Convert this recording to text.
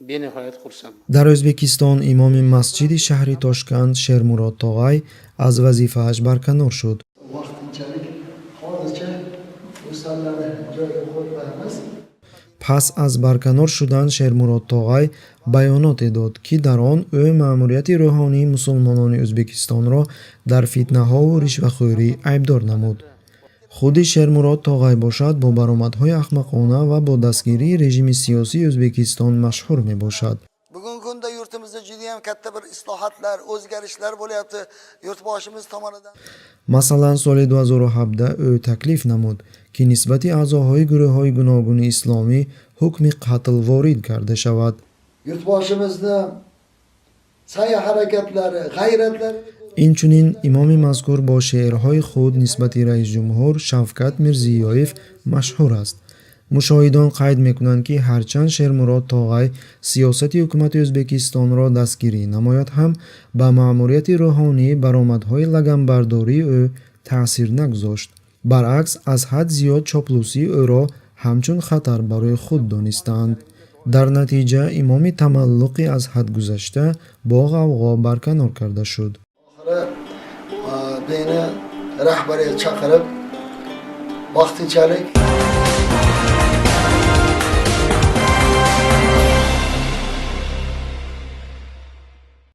Benihoyat xursandman. Дар Ӯзбекистон имоми масҷиди шаҳри Тошканд Шермурод Тоғай аз вазифааш барканор шуд. Vaqtinchalik hozircha o'sarlarni joyiga qo'yib. Пас аз барканор шудан Шермурод Тоғай баёноте дод, ки дар он ӯ маъмурияти рӯҳонии мусулмонони Ӯзбекистонро дар фитнаҳову ришвахӯрӣ айбдор намуд. Худи Шермурод Тоғай бошад, бо баромадҳои ахмақона ва бо дастгирии режими сиёсии Ӯзбекистон машҳур мебошад. Bugungi kunda yurtimizda judayam katta bir islohotlar, o'zgarishlar bo'lyapti yurtboshimiz tomonidan. Масалан, соли 2017 ӯ таклиф намуд, ки нисбати аъзоҳои гурӯҳҳои гуногуни исломӣ ҳукми қатл ворид карда шавад. Yurtboshimizni sa'y harakatlari, g'ayratlari. Инчунин имоми мазкур бо шеърҳои худ нисбати раисҷумҳур Шавкат Мирзиёев машҳур аст. Мушоҳидон қайд мекунанд, ки ҳарчанд Шермурод Тоғай сиёсати ҳукумати Ӯзбекистонро дастгирӣ намояд ҳам, ба маъмурияти рӯҳонӣ баромадҳои лаганбардории ӯ таъсир нагузошт. Баръакс, аз ҳад зиёд чоплусии ӯро ҳамчун хатар барои худ донистаанд. Дар натиҷа имоми тамаллуқи аз ҳад гузашта бо ғавғо барканор карда шуд. Oxiri meni rahbariyat chaqirib, vaqtinchalik